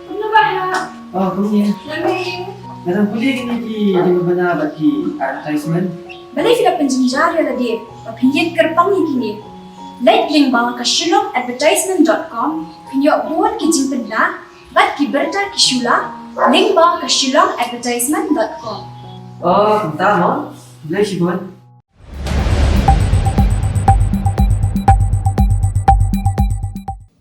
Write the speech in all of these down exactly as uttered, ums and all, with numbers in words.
Kumno ba ha? Oh, kumne. Nga dang pule kine ki jingbana bad ki advertisement. Balei phi la pynjynjar ïa lade ba phin ïeng kyrpang ïa kine? Leit lyngba ka shillong advertisement dot com, phin ïoh bun ki jingpynbna bad ki bynta ki shu la lyngba ka shillong advertisement dot com. Oh, kumta mo. Balei shibun.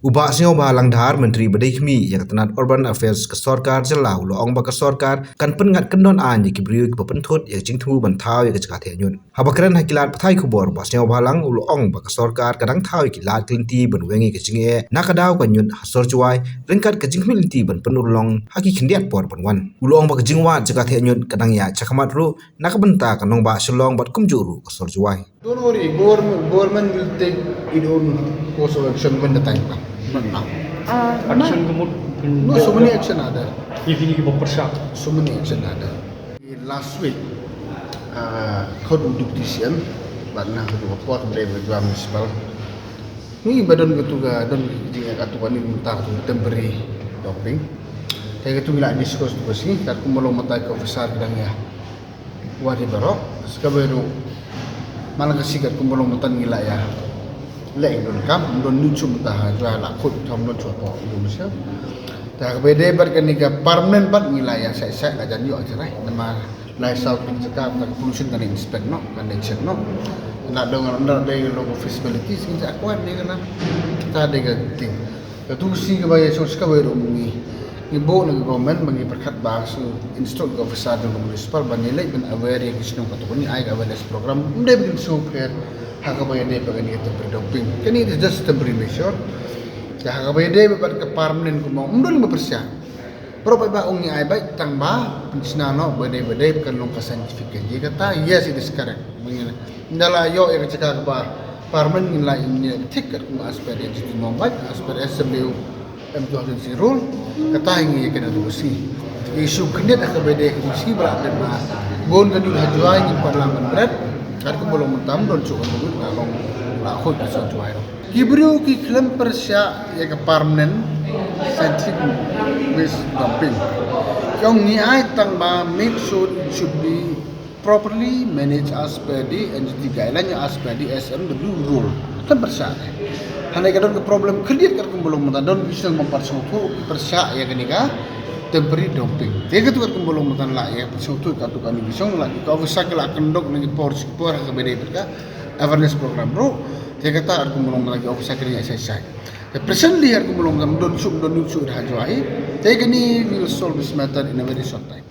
U Bah Sniawbhalang Dhar, Myntri ba dei khmih ïa ka tnat Urban Affairs ka sorkar jylla, u la ong ba ka sorkar kan pynngat kyndon aiñ ïa ki briew kiba pynthut ïa ka jingthmu ban thaw ïa ka jaka theh ñiut. Haba kren ha ki lad pathai khubor, u Bah Sniawbhalang u la ong ba ka sorkar ka dang thaw ïa ki lad ki lynti ban weng ïa ka jingeh na ka daw ka ñiut ha sor Jowai, ryngkat ka jingkhmih lynti ban pynurlong ha ki khyndiat por ban wan. U la ong ba ka jingwad jaka theh ñiut ka dang ïaid shakhmat ruh na ka bynta ka nongbah Shillong bad kumjuh ruh ka sor Jowai. Don't worry, government, government will take its own course of action when the time comes. Not now. Uh, Action ka mut. No, so many action are there. Ye kini ki ba pyrshah. So many action are there. Last week, uh, khot u deputy C M, bad na khot u report ba dei ba Jowai municipal. Ni ba don katu ka, don ka jing katu ka ni mynta katu temporary dumping. Te katu ngi la discuss tu ka sngi, kat kumba long mynta ka officer ka dang ïa wad ïa baroh, sa kawei ruh man la ka sngi kat kumba long mynta ngi la ïa leh ïa ka donkam, ym don ñiut shuh mynta ha Jowai la khuid, ym don shuh hapoh Indonesia. Te ha kaba ïadei bad kane ka permanent pat ngi la ïa shait shait la jan ïoh jrah, namar lai saw tylli ki jaka ka pollution kan inspect noh, kan check noh. Ynda dang, ynda dei long feasibility, sngewbha acquire ne ka na. Ta dei ka thing. Katu ka sngi kaba ïa shong sa kawei ruh ngi, ngi buh na ka government ba ngi pyrkhat ba shu instruct ka officer jong ka municipal ba ngi leit ban aware ïa ki shnong katu, ba ngi ai ka awareness program. Ym dei ba ngin shu pher ha kaba ïadei bad kane ka temporary dumping. Kane it is just temporary measure. Te ha kaba ïadei bad ka permanent kumba ym don ba pyrshah. Baroh ba ong ngi ai beit tang ba pynshna noh ba dei ba dei, kan long ka scientific ka jingkata. Yes, it is correct. Ynda la ïoh ïa ka jaka kaba permanent ngi la ïa thik kat kumba as per the N G T norm bad as per S W M two thousand six rule. Kata hi ngi ïa kane tu ka sngi. Issue khyndiat ha kaba ïadei ka sngi ba la dep ma bun ka ñiut ha Jowai ngi pat la ban bret. Kat kumba long mynta ym don shuh ka ñiut, la long la khuid ka sor Jowai. Ki briew ki khlem pyrshah ïa ka permanent scientific waste dumping. Ki ong ngi ai tang ba make sure it should be properly managed as per the N G T guideline, as per the S M W rule. Khlem pyrshah. Hynrei ka don ka problem khyndiat kat kumba long mynta, don ki shnong bym pat sngewthuh, ki pyrshah ïa kane ka temporary dumping. Te katu kat kumba long mynta la ïa sngewthuh katu kane ki shnong, la ki officer ki la kyndok na ki por shi por ha kaba ïadei bad ka awareness program ruh. Te kata kat kumba long mynta ki officer ki la ïa shai shai. Te presently kat kumba long mynta ym don shuh, ym don shuh ha Jowai. Te kane we will solve this matter in a very short time.